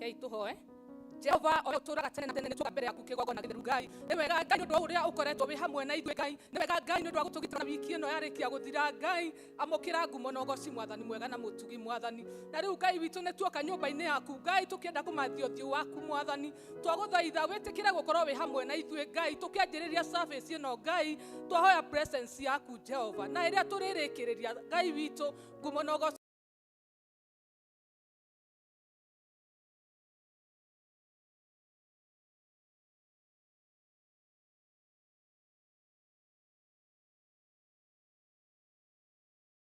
Rekei tũhoe. Jehova ũrĩa ũtũũraga tene na tene, nĩ tuoka mbere yaku kĩgongona gĩtheru. Ngai, nĩ wega Ngai nĩ ũndũ wa ũrĩa ũkoretwo wĩ hamwe na ithuĩ. Ngai, nĩ wega Ngai nĩ ũndũ wa gũtũgitĩra na wiki ĩno yarĩkia gũthira. Ngai, amũkĩra ngumo na ũgoci, Mwathani mwega na mũtugi, Mwathani. Na rĩu Ngai witũ, nĩ tuoka nyũmba-inĩ yaku, Ngai, tũkĩenda kũmathia ũthiũ waku. Mwathani, twagũthaitha wĩtĩkĩre gũkorwo wĩ hamwe na ithuĩ. Ngai, tũkĩanjĩrĩria service ĩno, Ngai, twahoya presence yaku, Jehova, na ĩrĩa tũrĩrĩkĩrĩria, Ngai witũ, ngumo na ũgoci.